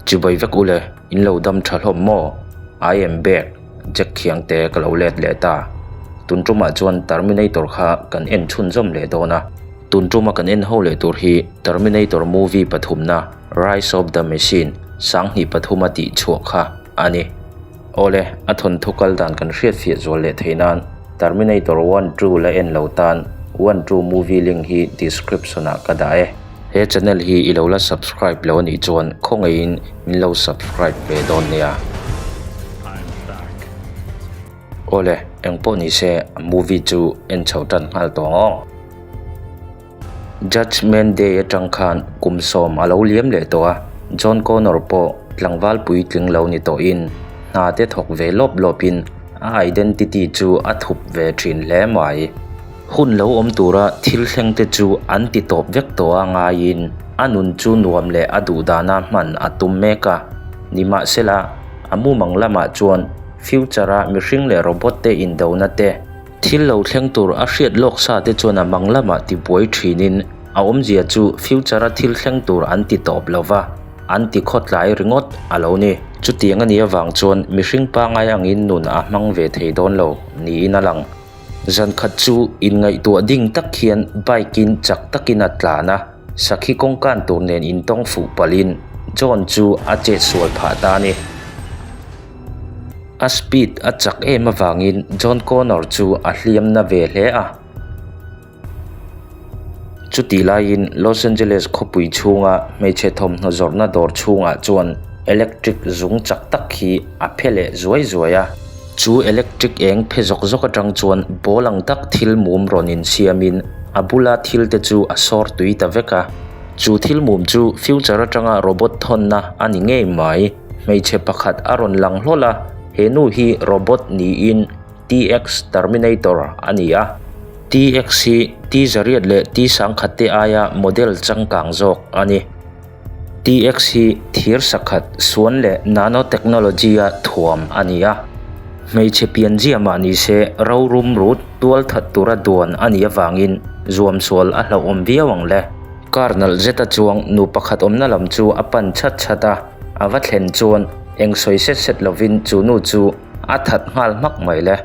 Chibai vek ule, in lo dam tha hlawm maw? I am back, Jack Khiangte ka lo let leh ta. Tun tumah chuan Terminator kha kan en chhunzawm leh dawn a. Tun tuma kan en ho leh tur hi Terminator movie pathumna Rise of the Machine 2003 a tih chhuah kha a ni. Awle, a thawnthu kal dan kan hriatfiah zual leh theih nan Terminator one two la en lo tan one two movie link hi description ah ka dah e. He channel hi i lo la subscribe lo anih chuan khawngaihin min lo subscribe ve dawn nia. Awle, engpawh ni se a movie chu en chho tan nghal tawh ang aw. Judgement Day atang khan kum sawm a lo liam leh tawh a, John Connor pawh tlangval puitling lo ni tawhin hna te thawk ve lawp lawpin a identity chu a thup ve thin hle mai. Hun lo awm tura thil thleng te chu an ti tawp vek tawh a ngaiin a nun chu nuam leh a duh dana hman a tum mek a. Nimahsela, a mumang lamah chuan future-a mihring leh robot te indona te, Thil lo thleng tur a hriat lawk sa te chuan a mang lamah ti buai thinin a awmzia chu future a thil thleng tur an ti tawp lo va, an ti khawtlai ringawt a lo ni. Chutiang a nih avang chuan mihring pangai angin nun a hmang ve thei dawn lo niin a lang. Zan khat chu inngaihtuah ding tak hian bike in chak takin a tlan a, sakhi kawngkan tur nen intawng fuh palhin John chu a chetsual phah ta a ni. A speed a chak em avangin John Connor chu a hliam na ve hle a. Chutih laiin Los Angeles khawpui chhunga hmeichhe thawmhnaw zawrhna dawr chhungah chuan electric zung chak tak hi a phe leh zuai zuai a. Chu electric eng phe zawk zawk atang chuan ball ang tak thil mum rawn insiamin a bula thil te chu a sawr tui ta vek a. Chu thil mum chu future atanga robot thawnna a ni ngei mai. Hmeichhe pakhat a rawn lang hlawl a, he nu hi robot niin TX Terminator a ni a. TX hi T zariat leh T sangkhat te aia model changkang zawk a ni. TX hi thir sakhat suan leh nanotechnology a thuam a ni a. Hmeichhe pianzia mah ni se rorum rut tual that tura duan a nih avangin zuamsual a hlauhawm viau ang le. Car nalh zeta chuang nu pakhat awmna lam chu a pan chhat chhat a, a va thlen chuan eng sawi set set lovin chu nu chu a that nghal hmak mai le.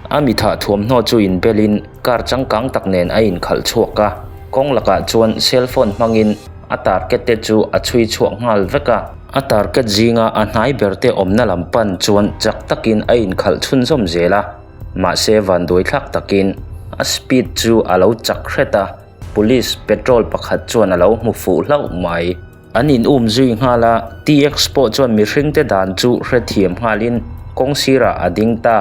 A mi thah thuamhnaw chu inbelin car changkang tak nen a inkhalh chhuak a, kawng lakah chuan cell phone hmangin a target te chu a chhui chhuak nghal vek a. A target zinga a hnai ber te awmna lam pan chuan chak takin a inkhalh chhunzawm zel a. Mahse vanduai thlak takin a speed chu a lo chak hret a, police patrol pakhat chuan a lo hmu fuh hlauh mai. An in um zui nghal a, TX pawh chuan mihring te dan chu hrethiam nghalin kawng sirah a ding ta.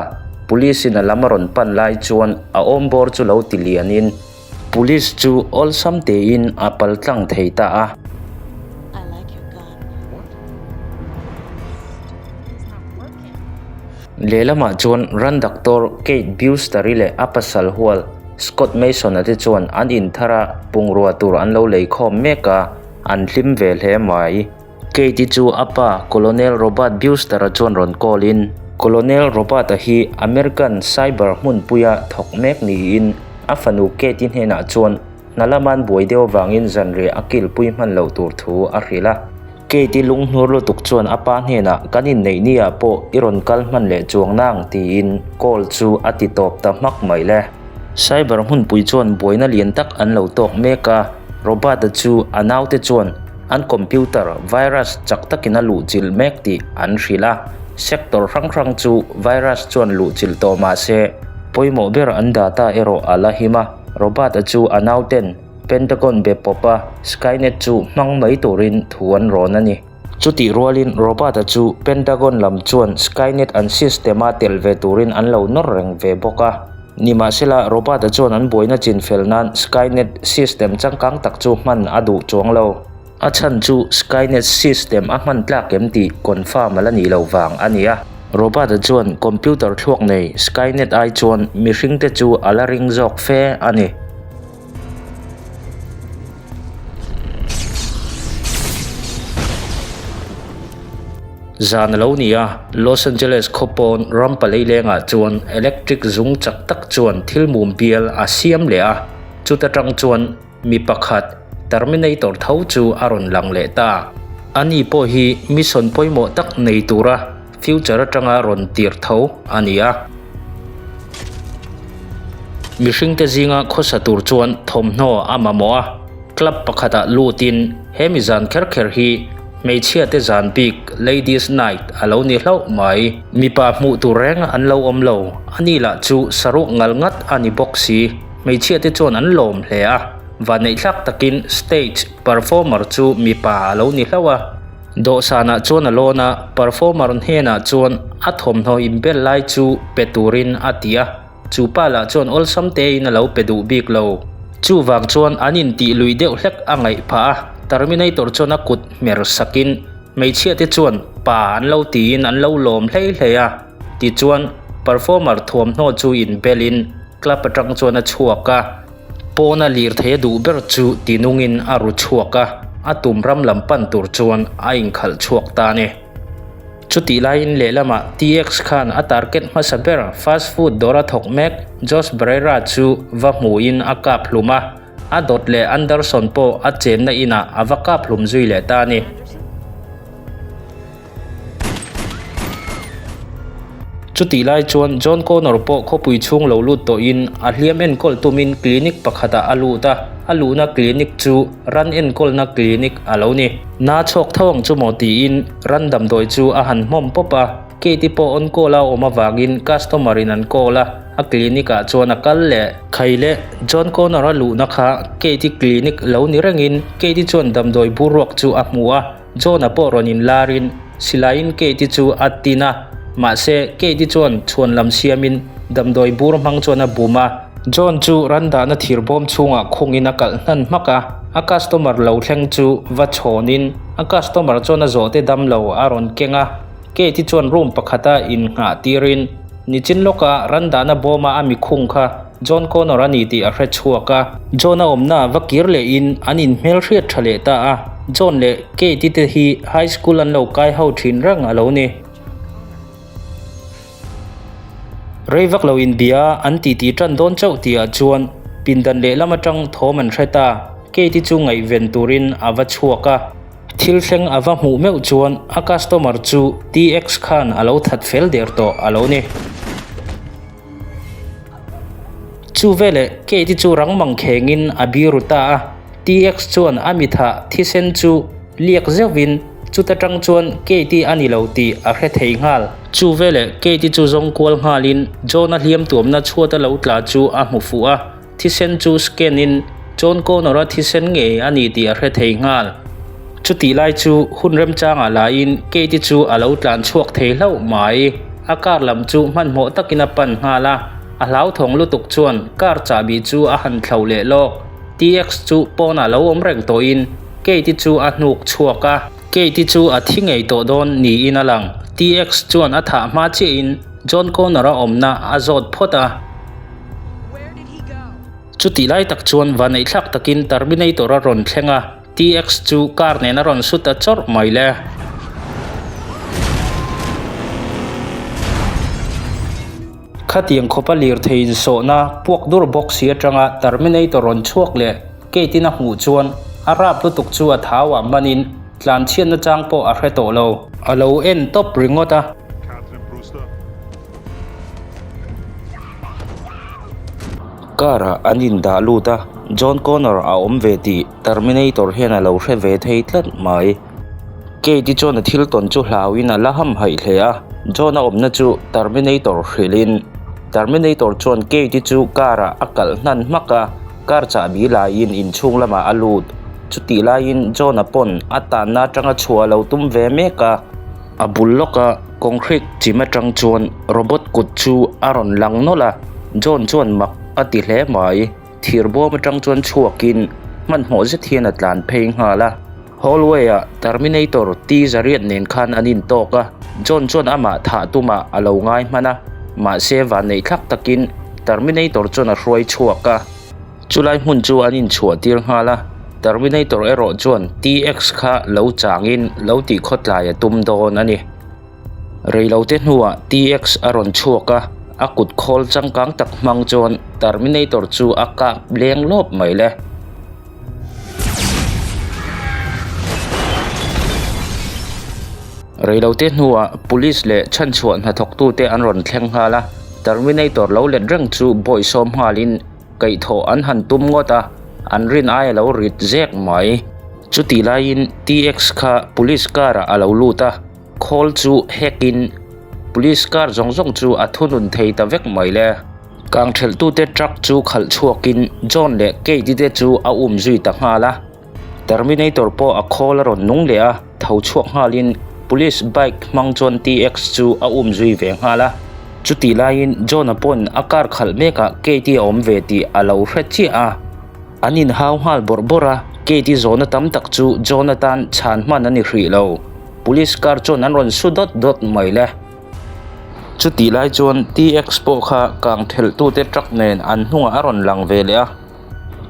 Police in a lam a rawn pan lai chuan a awm bawr chu lo ti lianin police chu awlsam tein a pal tlang thei ta a. Lehlamah chuan ran doctor Kate Brewster-i leh a pasal hual Scott Mason-a te chuan an inthara pungrua tur an lo lei khawm mek a, an hlim ve hle mai. Kate-i chu a pa Colonel Robert Brewster-a chuan rawn call-in, Colonel Robert-a hi American cyber hmunpuia thawk mek niin a fanu Kate-i hnenah chuan hna lama an buai deuh avangin zanriah a kilpui hman loh tur thu a hrilh a. Kate-i lunghnur lutuk chuan a pa hnenah kan inneih ni ah pawh i rawn kal hman leh chuang nang tiin call chu a ti tawp ta hmak mai le. Cyber hmunpui chuan buaina lian tak an lo tawk mek a, Robert-a chu a naute chuan an computer virus chak takin a luhchilh mek tih an hrilh a, sector hrang hrang chu virus chuan luhchilh tawh mah se pawimawh ber an data erawh a la him a, Robert-a chu a nauten Pentagon be pawp a, Skynet chu hmang mai turin thu an rawn a ni. Chutih rualin Robert-a chu Pentagon lam chuan Skynet an system-a tel ve turin an lo nawr reng ve bawk a. Nimahsela, Robert-a chuan an buaina chinfel nan Skynet system changkang tak chu hman a duh chuang lo. A chhan chu Skynet system a hman tlak em tih confirm a la nih loh vang a ni a. Robert-a chuan computer thluak nei Skynet ai chuan mihringte chu a la ring zawk fe a ni. Zan a lo ni a, Los Angeles khawpawn ram palei lengah chuan electric zung chak tak chuan thil mum bial a siam leh a, chuta tang chuan mi pakhat. Terminator tho chu a rawn lang leh ta. Ani pawh hi mission pawimawh tak nei tura future atanga rawn tirh tho a ni a. Mihringte zinga khawsa tur chuan thawmhnaw a mamawh a, club pakhatah lutin he mi zan kher kher hi hmeichhiate zan bik Ladies Night a lo ni hlauh mai. Mipa hmuh tur reng an lo awm lo, ani lah chu saruak ngal ngat a ni bawk si. Hmeichhiate chuan an lawm hle a, vanneihthlak takin stage performer chu mipa a lo ni hlauh a. Dawhsanah chuan a lawn a, performer hnenah chuan a thawmhnaw inbel lai chu pe turin a ti a, chu pa lah chuan awlsam tein a lo pe duh bik lo. Chuvang chuan an intih lui deuh hlek a ngaih phah a, Terminator chuan a kut hmer sakin hmeichhiate chuan pa an lo tiin an lo lawm hlei hlei a, tichuan performer thuamhnaw chu inbelin Club atang chuan a chhuak a, pawna lirthei a duh ber chu tinungin a ru chhuak a, a tum ram lam pan tur chuan a inkhalh chhuak ta a ni. Chutih laiin lehlamah TX khan a target hmasa ber fast food dawr a thawk mek Josh Barrera chu va hmuhin a kap hlum a, a dawt leh Anderson pawh a chenna inah a va kap hlum zui leh ta a ni. Chutih lai chuan John Connor pawh khawpui chhung lo lut tawhin a hliam enkawl tumin clinic pakhatah a lut a, a luhna clinic chu ran enkawlna clinic a lo ni. Na chhawk tho ang chu maw tiin ran damdawi chu a han hmawm pawp a, Kate-i pawh on call a awm avangin customer in an call a, a clinic ah chuan a kal leh. Khai le, John Connor a luhna kha Kate-i clinic lo ni rengin Kate-i chuan damdawi bur ruak chu a hmu a, John-a pawh rawn inlarin silaiin Kate-i chu a tin a, mahse Kate-i chuan chhuan lam siamin damdawi bur hmang chuan a bum a. John chu ran dahna thir bawm chhungah khungin a kalh hnan hmak a, a customer lo thleng chu va chhawnin a customer chuan a zawhte dam lo a rawn keng a, Kate-i chuan room pakhata innghah tirin nichin lawka ran dahna bawma a mikhung kha John Connor a ni tih a hre chhuak a. John a awmna va kir lehin an inhmel hriat tha leh ta a. John leh Kate-i te hi high school an lo kai ho thin reng a lo ni. Rei vak lo inbia an titi tan dawn chauh tihah chuan pindan lehlam atang thawm an hre ta. Kate-i chu ngaihven turin a va chhuak a. Thil thleng a va hmuh meuh chuan a customer chu TX khan a lo that fel der tawh a lo ni. Chu veleh Kate-i chu rang mang khengin a biru ta a, TX chuan a mithah thisen chu liak zeuhvin chuta tang chuan Kate-i a ni lo tih a hre thei nghal. Chu veleh Kate-i chu zawng kual nghalin John-a hliam tuamna chhuata lo tla chu a hmu fuh a, Thisen chu scan in John Connor-a thisen ngei a ni tih a hre thei nghal. Chutih lai chu hun remchangah laiin Kate-i chu a lo tlan chhuak thei hlauh mai. A car lam chu hmanhmawh takin a pan nghal a, a hlauthawng lutuk chuan car chahbi chu a han thlo leh lawk. TX chu pawnah lo awm reng tawhin Kate-i chu a hnuk chhuak a. Kate-i chu a thi ngei tawh dawn niin a lang. TX chuan a thah hma chiahin John Connor-a awmna a zawt phawt a. Chutih lai tak chuan vaneihthlak takin Terminator a rawn thleng a, TX chu car nen a rawn su ta chawrh mai le. Khatiang khawpa lirthei insawhna puak dur bawk si atanga Terminator rawn chhuak leh Kate-in a hmuh chuan a rap lutuk chu a thauah hmanin tlanchhiatna chang pawh a hre tawh lo. A lo en tawp ringawt a. Car ah an indah lut a, John Connor a awm ve tih Terminator hian a lo hre ve thei tlat mai. Kate-i chuan a thil tawn chu hlauin a la hamhaih hle a, John a awmna chu Terminator hrilhin Terminator chuan Kate-i chu car ah a kalh hnan hmak a, car chahbi laiin inchhung lamah a lut. Chutih laiin John-a pawn a tanna atanga chhuah a lo tum ve mek a. A bul lawka concrete chim atang chuan robot kut chu a rawn lang nawlh a, John chuan mak a ti hle mai. Thir bawm atang chuan chhuakin hmanhmawh zet hian a tlan phei nghal a. Hallway ah Terminator T zariat nen khan an intawk a, John chuan amah thah tumah a lo ngai hman a, mahse vanneih thlak takin Terminator chuan a hruai chhuak a. Chulai hmun chu an inchhuah tir nghal a, Terminator erawh chuan TX kha lo changin lo tih khawtlai a tum dawn a ni. Reilote hnuah TX a rawn chhuak a, a kut khawl changkang tak hmang chuan Terminator chu a kap leng lawp mai le. Reilote hnuah Police leh chhanchhuah hnathawktute an rawn thleng nghal a, Terminator lo let reng chu bawihsawm nghalin kaihthawh an han tum ngawt a, an rin ai a lo rit zek mai. Chutih laiin TX kha Police car ah a lo lut a, khawl chu hack in Police car zawng zawng chu a thunun thei ta vek mai le. Kangthelhtute truck chu khalh chhuakin John leh Kate-i te chu a um zui ta nghal a. Terminator pawh a khawl a rawn nung leh a, tho chhuak nghalin Police bike hmang chuan TX chu a um zui ve nghal a. Chutih laiin John-a pawn a car khalh mekah Kate-i a awm ve tih a lo hre chiah a. An inhau nghal bawrh bawrh a, Kate-i zawhna tam tak chu John-a tan chhan hman a ni hrih lo. Police car chuan an rawn su dawt dawt mai le. Chutih lai chuan TX pawh kha kang thelhtute truck nen an hnungah a rawn lang ve leh a.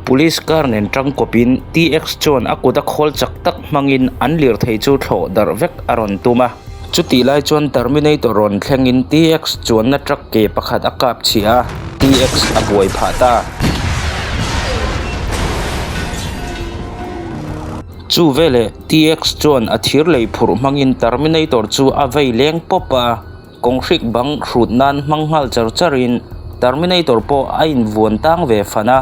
Police car nen tangkawpin TX chuan a kut a khawl chak tak hmangin an lirthei chu thlawh darh vek a rawn tum a. Chutih lai chuan Terminator rawn thlengin TX chuanna truck ke pakhat a kap chhiah a, TX a buai phah ta. Chu veleh TX chuan a thir lei phurh hmangin Terminator chu a vei leng pawp a. Kawng hrik bang hrut nan hmang nghal char char in Terminator pawh a invuan tang ve fan a.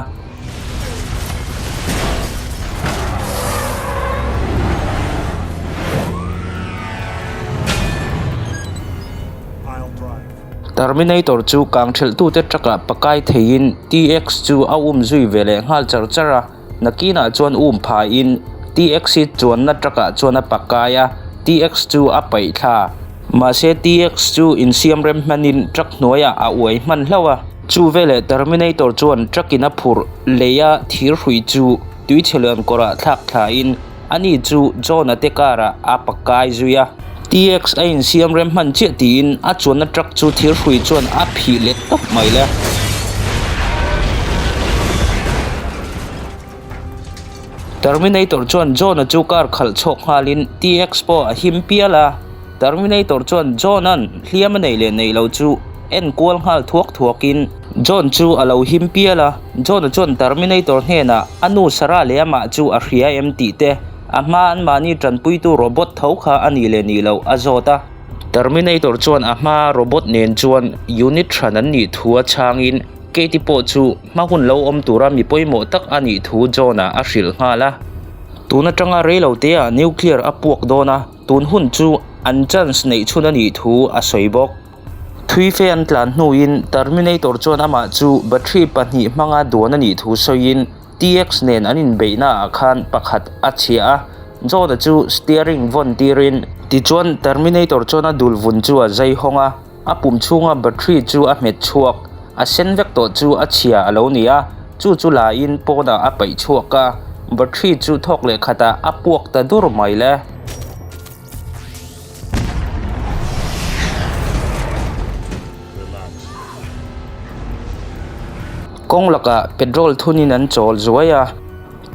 Terminator chu kang thelh tute truck ah pakai theiin TX chu a um zui ve leh nghal char char a. Nakinah chuan um phaiin TX hi chuanna truck ah chuan a pakai a, TX chu a paih thla. Mahse TX chu insiam rem hmanin truck hnuaiah a uai hman hlauh a. Chu veleh Terminator chuan truck in a phurh lei a thir hrui chu tuichhe lian kawrah thlak thlain ani chu John-a te car ah a pakai zui a. TX a insiam rem hman chiah tiin a chuanna truck chu thir hrui chuan a phih let tawp mai le. Terminator chuan John-a chu car khalh chhuak nghalin TX pawh a him pial a. Terminator chuan John-a'n hliam a nei leh neih lo chu en kual nghal thuak thuakin John chu a lo him pial a. John-a chuan Terminator hnenah a nu Sarah leh amah chu a hria em tih te a hma anmahni tanpuitu robot tho kha a nih leh nih loh a zawt a. Terminator chuan a hma robot nen chuan unit hran an nih thu a chhangin Katie pawh chu hma hun lo awm tura mi pawimawh tak a nih thu John-a a hrilh nghal a. Tun atanga reilo teah nuclear a puak dawn a, tun hun chu an chance neih chhun a nih thu a sawi bawk. Thui fe an tlan hnuin Terminator chuan amah chu battery pahnih hmanga duan a nih thu sawiin TX nen an inbeihna ah khan pakhat a chhiah a, John-a chu steering vawn tirin. Tichuan Terminator chuan a dul vun chu a zai hawng a. A pum chhunga battery chu a hmet chhuak, a sen vek tawh chu a chhia a lo ni a, chu chu laiin pawnah a paih chhuak a, battery chu thawk leh khatah a puak ta dur mai le. Kawng lakah petrol thunin an chawl zuai a.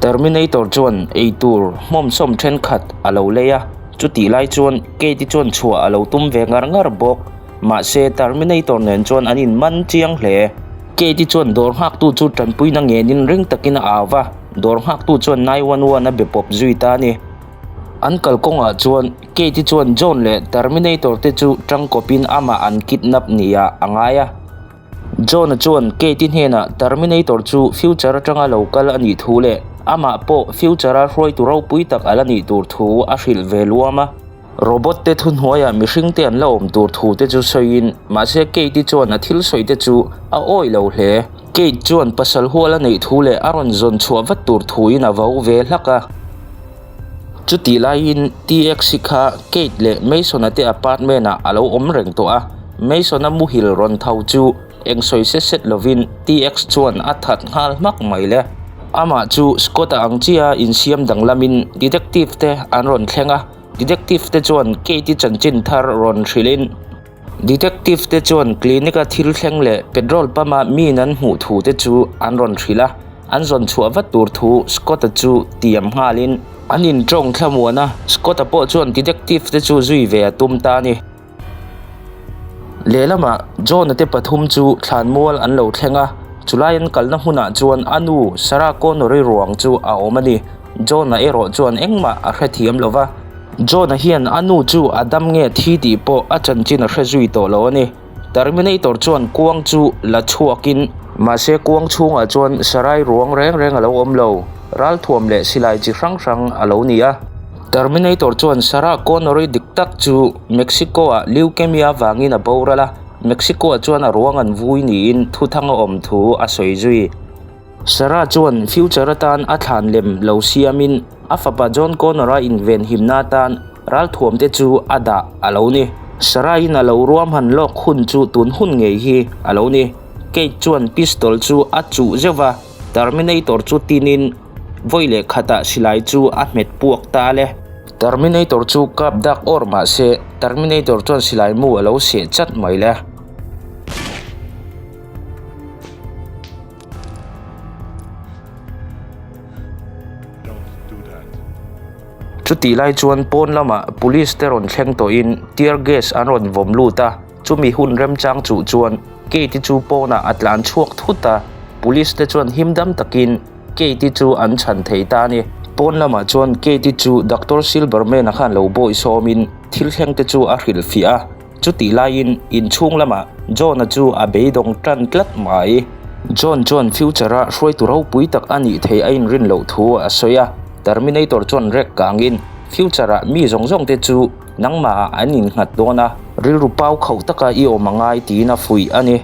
Terminator chuan eitur hmawmsawm thenkhat a lo lei a, chutih lai chuan Kate-i chuan chhuah a lo tum ve ngar ngar bawk. Mahse, Terminator nen chuan an inman chiang hle. Kate-i chuan dawr nghaktu chu tanpuina ngenin ring takin a au va, dawr nghaktu chuan 911 a be pawp zui ta a ni. An kalkawngah chuan Kate-i chuan John leh Terminator te chu tangkawpin amah an kidnap nia a ngai a. John-a chuan Kate-i hnenah Terminator chu future atanga lo kal a nih thu leh amah pawh future-a hruaitu ropui tak a la nih tur thu a hrilh ve luam a. Robot te thuhnuaiah mihring te an la awm tur thu te chu sawiin mahse Kate-i chuan a thil sawi te chu a awih lo hle. Kate chuan pasal hual a neih thu leh a rawn zawn chhuah vat tur thuin a vo ve hlak a. Chutih laiin TX hi kha Kate leh Mason-a te apartment-ah a lo awm reng tawh a, Mason-a muhil rawn tho chu eng sawi set set lovin TX chuan a that nghal hmak mai le. Amah chu Scott-a ang chiaha insiam danglamin detective te an rawn thleng a, detective te chuan Kate-i chanchin thar rawn hrilhin, Detective te chuan clinic a thil thleng leh petrol pump a miin an hmuh thu te chu an rawn hrilh a, an zawn chhuah vat tur thu Scott-a chu tiam nghalin an intawng thlamuan a, Scott-a pawh chuan detective te chu zui ve a tum ta a ni. Lehlamah John-a te pathum chu thlanmual an lo thleng a, chulai an kalna hmunah chuan a nu Sarah Connor-i ruang chu a awm a ni. John-a erawh chuan engmah a hrethiam lo va. John-a hian a nu chu a dam nge thi tih pawh a chanchin a hre zui tawh lo a ni. Terminator chuan kuang chu la chhuakin. Mahse kuang chhungah chuan sarai ruang reng reng a lo awm lo, ralthuam leh silai chi hrang hrang a lo ni a. Terminator chuan Sarah Connor-i dik tak chu Mexico-ah leukemia vangin a boral a, Mexico-ah chuan a ruang an vui niin thuthang a awm thu a sawi zui. Sarah chuan future atan a thlan lem lo siamin a fapa John Connor-a invenhimna atan ralthuamte chu a dah a lo ni. Sarah-in a lo ruahman lawk hun chu tun hun ngei hi a lo ni. Kate chuan pistol chu a chuh zeuh va, Terminator chu tinin vawi leh khatah silai chu a hmet puak ta le. Terminator chu kap dak awr mah se Terminator chuan silai mu a lo seh chat mai le. Chutih lai chuan pawn lamah police te rawn thleng tawhin tear gas an rawn vawm lut a, chumi hun remchang chuh chuan Kate-i chu pawnah a tlan chhuak thut a, police te chuan him dam takin Kate-i chu an chhan thei ta a ni. Pawn lamah chuan Kate-i chu Doctor Silberman-a khan lo bawi sawmin thil thleng te chu a hrilhfiah a. Chutih laiin inchhung lamah John-a chu a beidawng tan tlat mai. John chuan future-a hruaitu ropui tak a nih theih a inrin loh thu a sawi a. Terminator chuan rek kangin future-ah mi zawng zawng te chu nangmahah an innghat dawn a, rilru pau khauh taka i awm a ngai tiin a fuih a ni.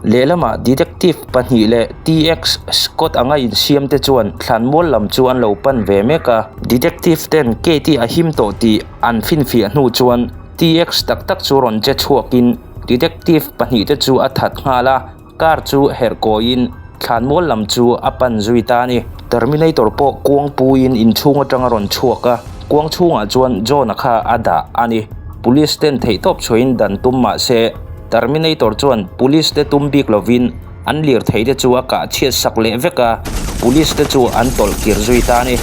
Lehlamah Detective pahnih leh TX Scott anga insiam te chuan thlanmual lam chu an lo pan ve mek a. Detective ten Kate-i a him tawh tih an finfiah hnu chuan TX tak tak chu rawn che chhuakin Detective pahnih te chu a that nghal a. Car chu herh kawiin thlanmual lam chu a pan zui ta a ni. Terminator pawh kuang puiin inchhung atang a rawn chhuak a, kuang chhungah chuan John-a kha a dah a ni. Police ten theihtawp chhuahin dan tum mah se, Terminator chuan police te tum bik lovin an lirthei te chu a kah chhiat sak leh vek a, police te chu an tawlh kir zui ta a ni.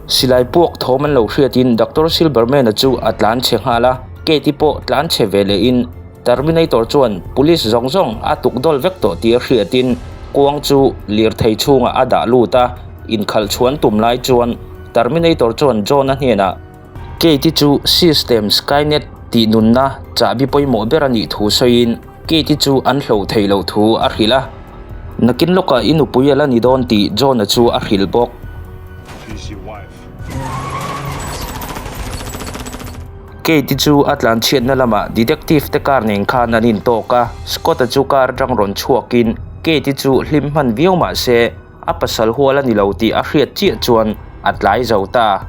Silai puak thawm an lo hriatin Doctor Silberman-a chu a tlan chhe nghal a, Kate-i pawh tlan chhe ve lehin Terminator chuan police zawng zawng a tuk dawl vek tawh tih a hriatin kuang chu lirthei chhungah a dah lut a, inkhalh chhuan tum lai chuan Terminator chuan John-a hnenah Kate-i chu system Skynet tih nunna chahbi pawimawh ber a nih thu sawiin Kate-i chu an hloh theih loh thu a hrilh a, nakin lawkah i nupui a la ni dawn tih John-a chu a hrilh bawk. Kate-i chu a tlanchhiatna lamah detective te car nen khan an intawk a, Scott-a chu car atang rawn chhuakin Kate-i chu hlim hman viau mah se a pasal hual a ni lo tih a hriat chiah chuan a tlai zo ta.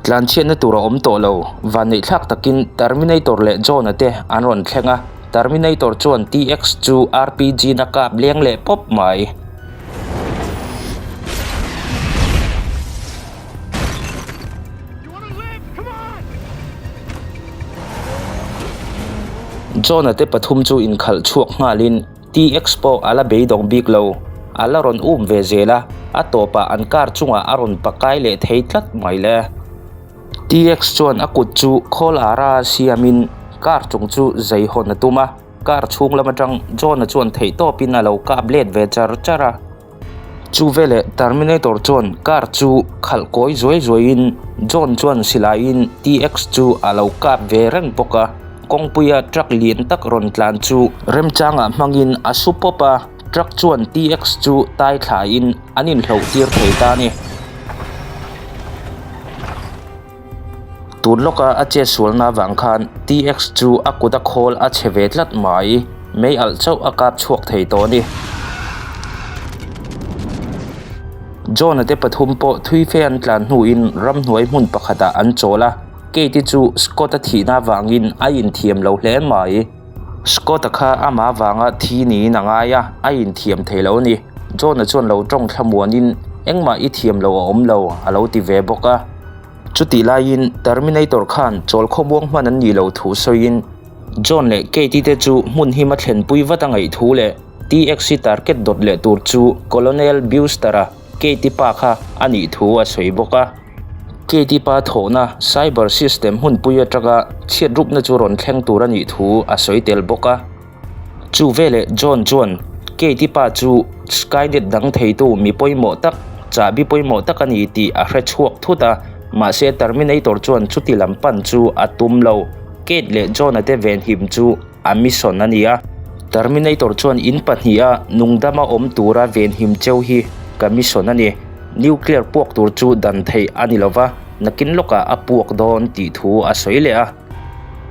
Tlanchhiatna tur a awm tawh lo, vanneihthlak takin Terminator leh John-a te an rawn thleng a, Terminator chuan TX chu RPG-na kap leng leh pawp mai. John-a te pathum chu inkhalh chhuak nghalin TX pawh a la beidawng bik lo. A la rawn um ve zel a, a tawpah an car chungah a rawn pakai leh thei tlat mai le. TX chuan a kut chu khawl ara siamin car chung chu zei hawn a tum a. Car chhung lam atang John-a chuan theihtawpin a lo kap let ve char char a. Chu veleh Terminator chuan car chu khalh kawi zuai zuaiin John chuan silaiin TX chu a lo kap ve reng bawk a. Kawngpuia truck lian tak rawn tlan chu remchangah hmangin a su pawp a, truck chuan TX chu tai thlain an inhloh tir thei ta a ni. Tun lawka a chet sualna avang khan TX chu a kut a khawl a chhe ve tlat mai, mei alh chauh a kap chhuak thei tawh a ni. John-a te pathum pawh thui fe an tlan hnuin ramhnuai hmun pakhatah an chawl a, Kate-i chu Scott-a thihna avangin a inthiam lo hle mai. Scott-a kha amah avanga thi niin a ngai a, a inthiam thei lo a ni. John-a chuan lo tawng thlamuanin engmah i thiam lo a awm lo a lo ti ve bawk a. Chutih laiin Terminator khan chawl khawmuang hman an nih loh thu sawiin John leh Kate-i te chu hmun hima thlenpui vat a ngaih thu leh TX-i target dawt leh tur chu Colonel Brewster-a Kate-i pa kha a nih thu a sawi bawk a. Kate-i pa thawhna cyber system hmunpui atanga chhiatrupna chu rawn thleng tur a nih thu a sawi tel bawk a. Chu veleh John chuan. Kate-i pa chu Skynet dang theitu mi pawimawh tak, chahbi pawimawh tak a ni tih a hre chhuak thut a, mahse Terminator chuan chuti lam pan chu a tum lo. Kate leh John-a te venhim chu a mission a ni a. Terminator chuan in pahniha nungdama awm tura venhim cheu hi ka mission a ni. Nuclear puak tur chu dan theih a ni lova, nakin lawkah a puak dawn tih thu a sawi leh a.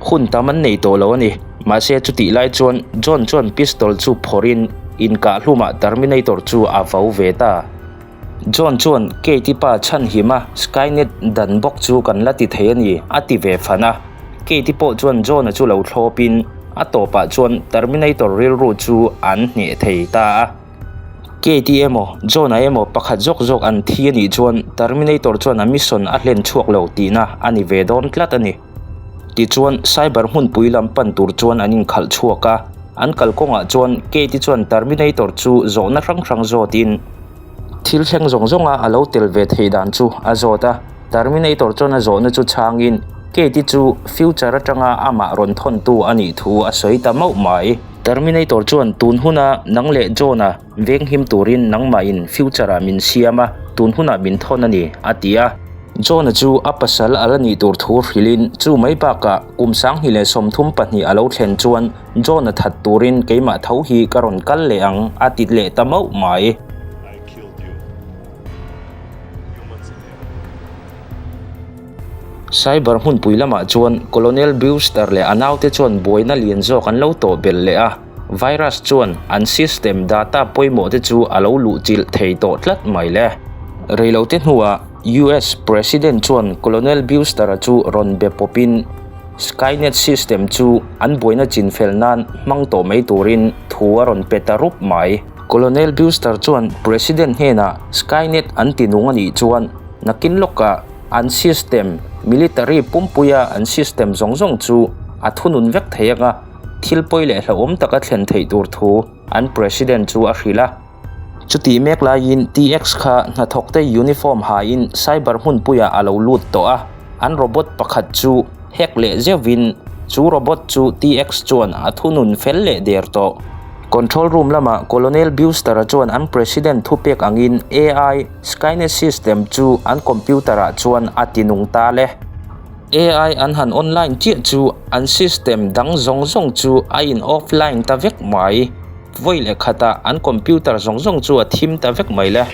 Hun tam an nei tawh lo a ni. Mahse chutih lai chuan John chuan pistol chu phawrhin inkah hlumah Terminator chu a vo ve ta. John chuan Kate-i pa chhanhima Skynet dan bawk chu kan la ti thei a ni a ti ve fan a. Kate-i pawh chuan John-a chu lo thlawpin a tawpah chuan Terminator rilru chu an hneh thei ta a. Kate-i emaw John-a emaw pakhat zawk zawk an thi a nih chuan Terminator chuan a mission a hlen chhuak lo tihna a ni ve dawn tlat a ni. Tichuan cyber hmunpui lam pan tur chuan an inkhalh chhuak a, an kalkawngah chuan Kate-i chuan Terminator chu zawhna hrang hrang zawtin thil thleng zawng zawnga a lo tel ve theih dan chu a zawt a. Terminator chuan a zawhna chu chhangin Kate-i chu future atanga amah rawn thawntu a nih thu a sawi ta mauh mai. Terminator chuan tun huna nang leh John-a venghim turin nangmahin future-ah min siam a, tun hunah min thawn a ni, a ti a. John-a chu a pasal a la nih tur thu hrilhin chu mai bakah kum 2032 a lo thlen chuan John-a that turin keimah tho hi ka rawn kal leh ang, a ti leh ta mauh mai. Cyber hmunpui lamah chuan Colonel Brewster leh a naute chuan buaina lian zawk an lo tawh belh leh a, virus chuan an system data pawimawh te chu a lo luhchilh thei tawh tlat mai le. Reilote hnuah US President chuan Colonel Brewster-a chu rawn be pawpin Skynet system chu an buaina chinfel nan hmang tawh mai turin thu a rawn pe ta rup mai. Colonel Brewster chuan President hnenah Skynet an ti nung a nih chuan nakin lawkah an system, military pumpuia an system zawng zawng chu a thunun vek thei anga thil pawi leh hlauhawm taka thlen theih tur thu an President chu a hrilh a. Chutih mek laiin TX kha hnathawkte uniform hain cyber hmunpuiah a lo lut tawh a, an robot pakhat chu hack leh zeuhin chu robot chu TX chuan a thunun fel leh der tawh. Control room lamah Colonel Brewster-a chuan an President thupek angin AI Skynet system chu an computer-ah chuan a ti nung ta le. AI an han online chiah chu an system dang zawng zawng chu a in offline ta vek mai. Vawi leh khatah an computer zawng zawng chu a thim ta vek mai le.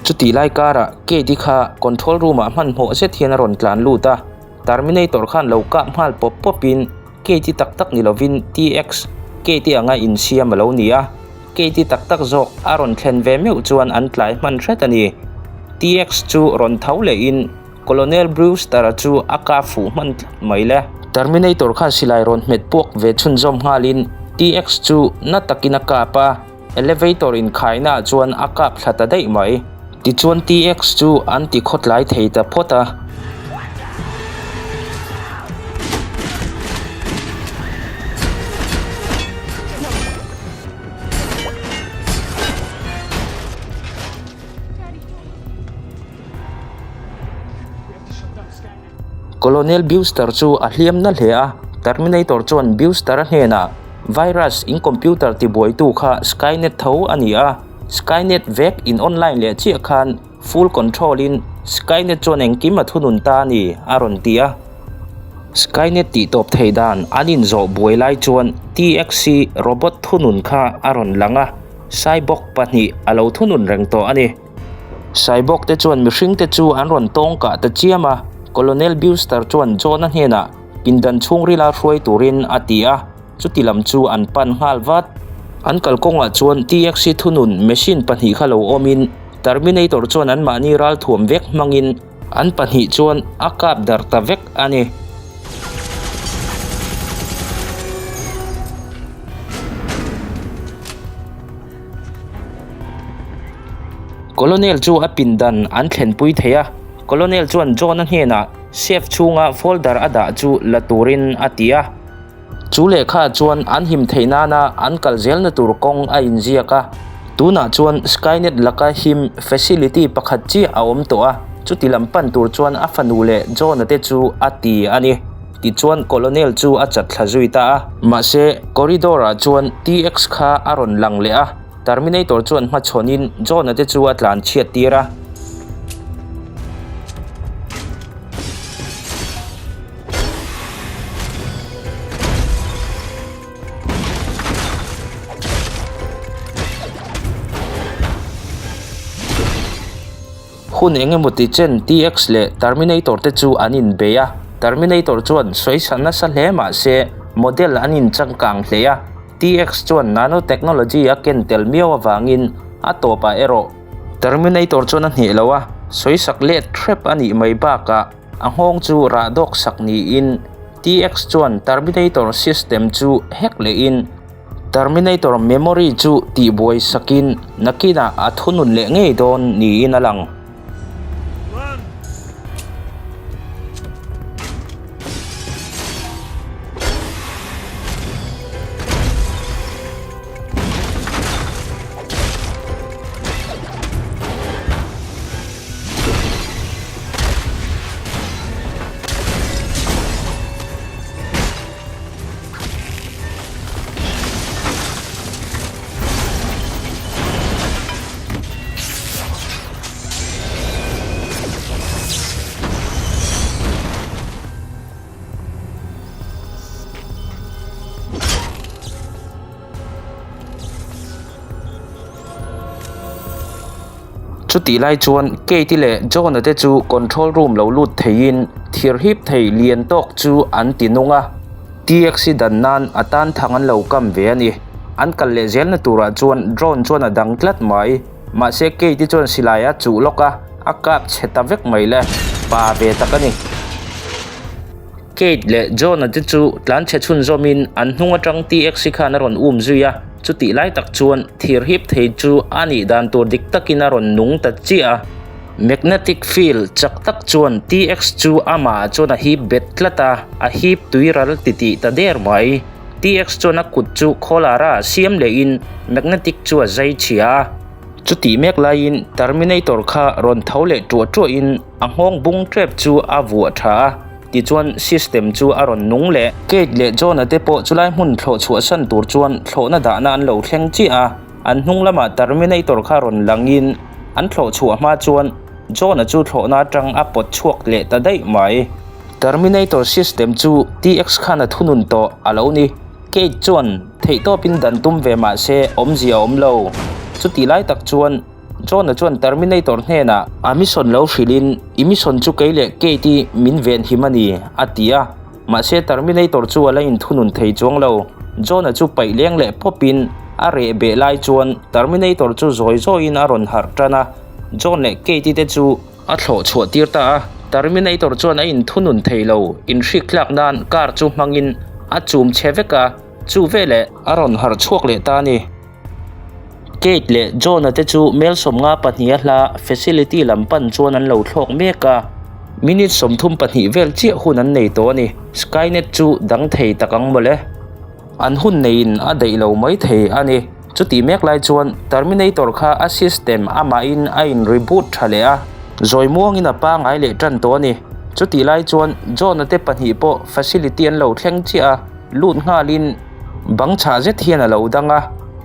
Chutih lai karah Kate-i kha control room-ah hmanhmawh zet hian a rawn tlan lut a. Terminator khan lo kap nghal pawp pawpin Kate-i tak tak ni lovin TX, Kate-i anga insiam a lo ni a, Kate-i tak tak zawk a rawn thlen ve meuh chuan an tlai hman hret a ni. TX chu rawn tho lehin Colonel Brewster-a chu a kap fuh hman tlat mai le. Terminator khan silai rawn hmet puak ve chhunzawm nghalin TX chu na takin a kap a. Elevator inkhainaah chuan a kap thla ta daih mai. Tichuan TX chu an ti khawtlai thei ta phawt a. Colonel Brewster chu a hliam na hle a, Terminator chuan Brewster-a hnenah, Virus in computer tibuaitu kha Skynet tho a ni a, Skynet vek in online leh chiah khan full control in Skynet chuan engkim a thunun ta a ni, a rawn ti a. Skynet tihtawp thei dan an inzawh buai lai chuan TXC robot thunun kha a rawn lang a, Cyborg pahnih a lo thunun reng tawh a ni. Cyborg te chuan mihring te chu an rawn tawng kah ta chiam a, Colonel Brewster chuan John-a hnenah pindan chhungrila hruai turin a ti a, chuti lam chu an pan nghal vat. An kalkawngah chuan TXC thunun machine pahnih kha lo awmin Terminator chuan anmahni ralthuam vek hmangin an pahnih chuan a kap darh ta vek a ni. Colonel chu a pindan an thlenpui thei a, Colonel chuan John-a hnenah safe chhunga folder a dah chu la turin a ti a. Chu lehkha chuan an him theih nana an kal zelna tur kawng a inziak a, tunah chuan Skynet laka him facility pakhat chiah a awm tawh a, chuti lam pan tur chuan a fanu leh John-a te chu a ti a ni. Tichuan Colonel chu a chat thla zui ta a. Mahse, corridor ah chuan TX kha a rawn lang leh a, Terminator chuan hmachhawnin John-a te chu a tlan chhiat tir a. Hun eng emaw ti chen TX leh Terminator te chu an inbei a, Terminator chuan sawisa nasa hle mah se model an inchangkang hle a, TX chuan nanotechnology a ken tel miau avangin a tawpah erawh Terminator chuan a hneh lo a, sawisak let hrep a nih mai bakah a nghawng chu rah dawk sak niin TX chuan Terminator system chu hack lehin Terminator memory chu tihbuai sakin nakinah a thunun leh ngei dawn niin a lang. Chutih lai chuan Kate-i leh John-a te chu control room lo lut theiin thir hip thei lian tawk chu an ti nung a. TX-i dan nan a tan thang an lo kam ve a ni. An kal leh zelna turah chuan drone chuan a dang tlat mai. Mahse Kate-i chuan silai a chuh lawk a, a kap chhe ta vek mai le. Pa ve tak a ni. Kate leh John-a te chu tlanchhe chhunzawmin an hnung atang TX-i khan a rawn um zui a, chutih lai tak chuan thir hip thei chu a nih dan tur dik takin a rawn nung ta chiah a. Magnetic field chak tak chuan TX chu amah chuan a hip bet tlat a, a hip tuiral titih ta der mai. TX chuan a kut chu khawlara siam lehin magnetic chu a zai chhia a. Chutih mek laiin Terminator kha rawn tho leh tuah tuahin a nghawng bung tep chu a vuah tha a, tichuan system chu a rawn nung leh. Kate leh John-a te pawh chulai hmun thlawh chhuahsan tur chuan thlawhna dahna an lo thleng chiah a. An hnung lamah Terminator kha rawn langin an thlawh chhuah hma chuan John-a chu thlawhna atang a pawt chhuak leh ta daih mai. Terminator system chu TX khan a thunun tawh a lo ni. Kate chuan theihtawpin dan tum ve mah se awmzia a awm lo. Chutih lai tak chuan John-a chuan Terminator hnenah a mission lo hrilhin I mission chu kei leh Kate-i min venhim a ni a ti a. Mahse Terminator chu a la inthunun thei chuang lo. John-a chu paih leng leh pawpin a reh beh lai chuan Terminator chu zawi zawiin a rawn harh tan a, John leh Kate-i te chu a thlawh chhuah tir ta a. Terminator chuan a inthunun thei lo, inhrik tlak nan car chu hmangin a chum chhe vek a, chu veleh a rawn harh chhuak leh ta a ni. Kate leh John-a te chu mel 52 a hla facility lam pan chuan an lo thlawk mek a, minute 32 vel chiah hun an nei tawh a ni. Skynet chu dang thei tak ang mawle. An hun neiin a daih lo mai thei a ni. Chutih mek lai chuan Terminator kha a system amahin a in reboot tha leh a, zawi muangin a pangai leh tan tawh a ni. Chutih lai chuan John-a te pahnih pawh facility an lo thleng chiah a, lut nghalin, Bang chhah zet hian a lo dang a,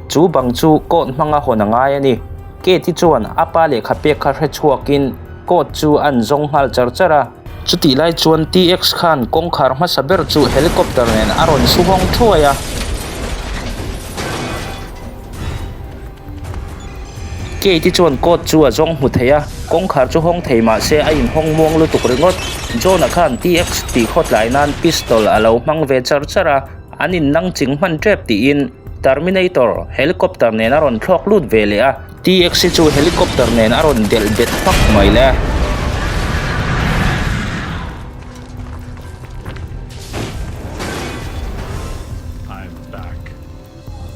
chu bang chu coat hmanga hawn a ngai a ni. Kate-i chuan a pa lehkha pek kha hre chhuakin coat chu a an zawng nghal char char a. Chutih lai chuan TX khan kawngkhar hmasa ber chu helicopter nen a rawn su hawng thuai a. Kate-i chuan coat chu a zawng hmu thei a, kawngkhar chu hawng thei mah se a inhawng muang lutuk ringawt. John-a khan TX tih khawtlai nan pistol a lo hmang ve char char a. An innang ching hman tep tiin Terminator helicopter nen a rawn thlawk lut ve leh a, TX hi chu helicopter nen a rawn delh bet hmak mai le.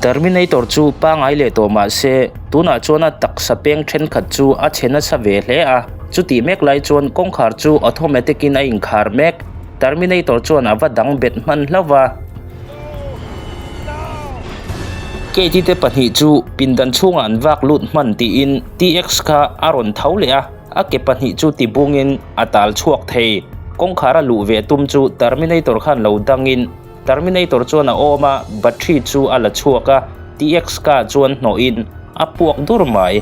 Terminator chu pangai leh tawh mah se tunah chuan a taksa peng thenkhat chu a chhe nasa ve hle a, chutih mek lai chuan kawngkhar chu automatic in a inkhar mek. Terminator chuan a va dang bet hman hlauh va. Kate-i te pahnih chu pindan chhungah an vak lut hman tiin TX kha a rawn tho leh a, a ke pahnih chu tibungin a tal chhuak thei. Kawngkhar a luh ve tum chu Terminator khan lo dangin Terminator chuan a awm a, battery chu a la chhuak a, TX ka chuan hnawhin a puak dur mai.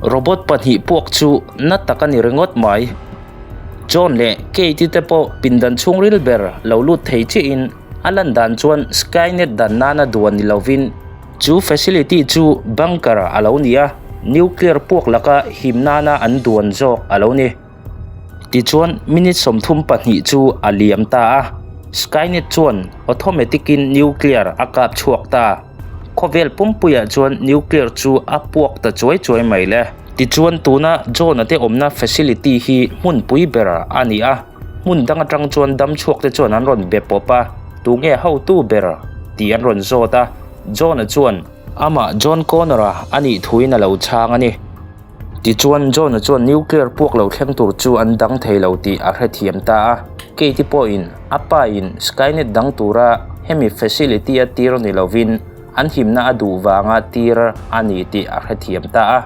Robot pahnih puak chu na tak a ni ringawt mai. John leh Kate-i te pawh pindan chhungril ber lo lut thei chiahin a lan dan chuan Skynet dan nana duan ni lovin Chu facility chu bunker a lo ni a, nuclear puak laka him nana an duan zawk a lo ni. Tichuan minute 32 chu a liam ta a, Skynet chuan automatic in nuclear a kap chhuak ta. Khawvel pumpuiah chuan nuclear chu a puak ta chuai chuai mai le. Tichuan tuna John-a te awmna facility hi hmunpui ber a ni a, hmun dang atang chuan dam chhuak te chuan an rawn be pawp a, tunge hotu ber tih an rawn zawt a, John-a chuan amah John Connor-a a nih thuin a lo chhang a ni. Tichuan John-a chuan nuclear puak lo thleng tur chu an dang thei lo tih a hrethiam ta a, Kate-i pawhin a pa-in Skynet dang tura hemi facility-a tir ni lovin an himna a duh vanga tir a ni tih a hrethiam ta a.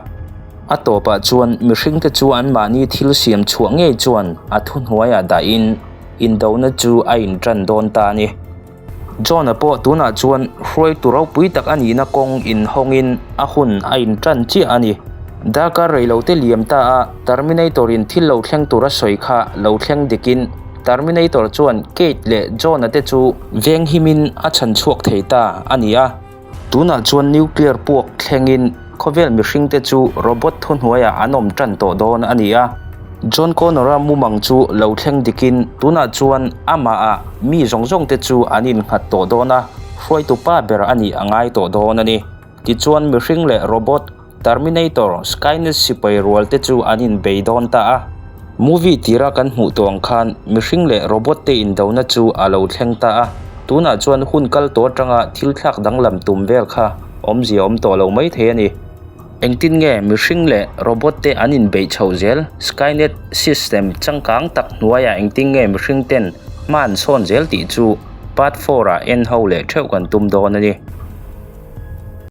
A tawpah chuan mihringte chu anmahni thil siam chhuah ngei chuan a thuhnuaiah dahin indona chu a intan dawn ta a ni. John-a pawh tunah chuan hruaitu ropui tak a nihna kawng inhawngin a hun a intan chiah a ni. Darkar reilote liam ta a, Terminator-in thil lo thleng tur a sawi kha lo thleng dikin Terminator chuan Kate leh John-a te chu venghimin a chhan chhuak thei ta a ni a. Tunah chuan nuclear puak thlengin khawvel mihringte chu robot thuhnuaiah an awm tan tawh dawn a ni a. John Connor-a mumang chu lo thleng dikin tunah chuan amahah mi zawng zawngte chu an innghat tawh dawn a, hruaitu pa ber a nih a ngai tawh dawn a ni. Tichuan mihring leh robot Terminator, Skynet sipai rual te chu an inbei dawn ta a. Movie tira kan hmuh tawh ang khan mihring leh robot te indona chu a lo thleng ta a. Tunah chuan hun kal tawh atanga thil thlak danglam tum vel kha awmzia awm tawh lo mai thei a ni. Engtin nge mihring leh robot te an inbeih chhoh zel? Skynet system changkang tak hnuaiah engtin nge mihring ten hma an sawn zel tih chu part four ah en ho leh theuh kan tum dawn a ni.